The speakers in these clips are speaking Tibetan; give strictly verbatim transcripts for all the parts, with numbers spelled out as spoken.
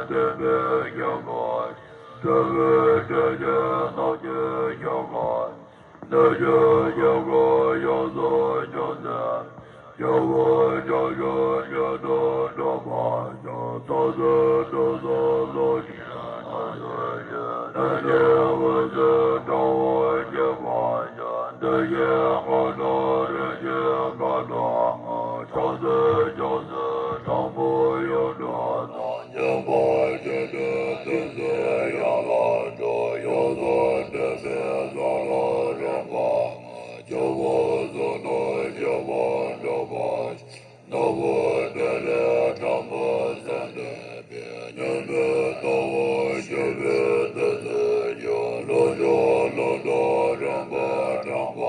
བསྟན་པའི་སྙིང་པོ། འབྲས་བུ་འབྲས་ཀྱི་རྣམ་བསྒྱིངས་ཤོག་ག་ནད་ཀྱི་སྙིང་པོ་ཡོངས་སུ་སྐྱོབ་མཛད། སྐྱོབ་པ་ཆོས་ཀྱི་རྒྱལ་དུ་འགྲོ་བར་ཤོག་ཐོབ་བསོད་ནམས་ཀྱི་ལོ་རྒྱུས་ནད་ནི་འོད་ཟེར་དྲང་པོ་བཀྱེ་བར་ཤོག་འདི་ཡི་ཁ་དོག་རིན་ཆེན་ཁ་དོག་ལྔ། ཕྱག་འཚལ་ཕྱག་འཚལ་དྲང་པོ་ཡོངས་གྲུབ་སོགས། སྙིང་པོ་ཆོས་སྒྲུབ་ཐུགས་བརྩེ་ཡན་ལག་དྲུག་ཡོངས་སུ་འདྲེས་པའི་ས་ལ་རིམ་པ་ལྔ། སྐྱོབ་པ་བསོད་ནམས་ཀྱི་དབང་འགྲུབ་པར་ཤོག་ནག་པོ་བདེ་ལེགས་དྲང་པོ་སེམས་ལྡན་པའི། ཉོན་མོངས་ལྟ་བ་ཞི་བའི་བདུད་རྩིའི་རྒྱུན། ལོངས་སྤྱོད་ལུགས་དང་རིམ་པ་དྲངས་པ་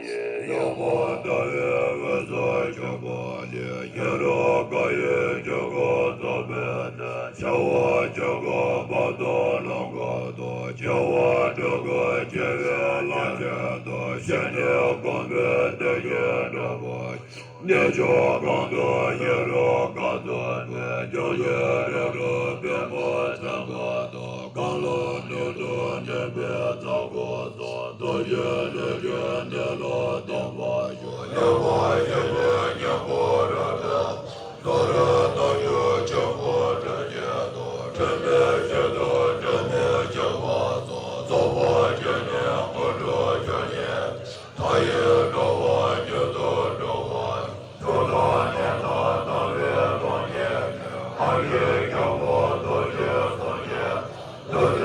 ཡིས། ཡོན་མོངས་ལྟ་བའི་འོད་ཟེར་འཇོམས་པ་ལས། ཡེ་ར་མཁའ་ཡི་ཆོས་སྐུ་རྫོགས་པའི་གནས། བྱ་བ་ཆོས་སྐུ་བར་དོ་ལམ་ཁ་ཐོབ། བྱ་བ་སྤྲུལ་སྐུ་སྐྱེ་བོའི་ལམ་བྱེད་དོ། ཞི་གནས་གོམས་པའི་བདེ་སྐྱིད་འགྲུབ་པར་ཤོག་གནས་མཆོག་གང་དུ་ཡེ་ར་མཁའ་འཛུགས་པའི། སྐྱོང་བྱེད་རིགས་དྲུག་པུས་མོ་བཙན་པོ་དང་། རྐང་ལག་མདུན་དུ་མནན་པའི་ཚ་ཁོ་སོགས། རྡོ་རྗེ་ལུས་ཀྱི་གནས་ལ་གཏོང་བར་ཤོག་ཡེ་ཤེས་ཀྱི་སྙིང་པོ་རབ་སྤེལ། ལྷོ་རོང་རྣམ་འབྱོར་ཆོས་སྐུ་སྤྲུལ་སྐྱེས་དང་། འཁྲུལ་མེད་ཆོས་སྐུ་འབྲས་བུ་འཆང་བ་སོགས། རྫོགས་པ་ཆེན་ནི་སྔོན་འགྲོ་ཆོས་ཉིད། མཐའ་ཡས་འགྲོ་བ་མྱུར་དུ་འགྲོ་བར་ཤོག་ཐུགས་དམ་ནི་དང་དམ་པའི་དབང་ཉིད་ནི། ཨ་ལྷའི་ཁྱབ་འཁོར་རྡོ་རྗེ་སངས་རྒྱས། བདུད་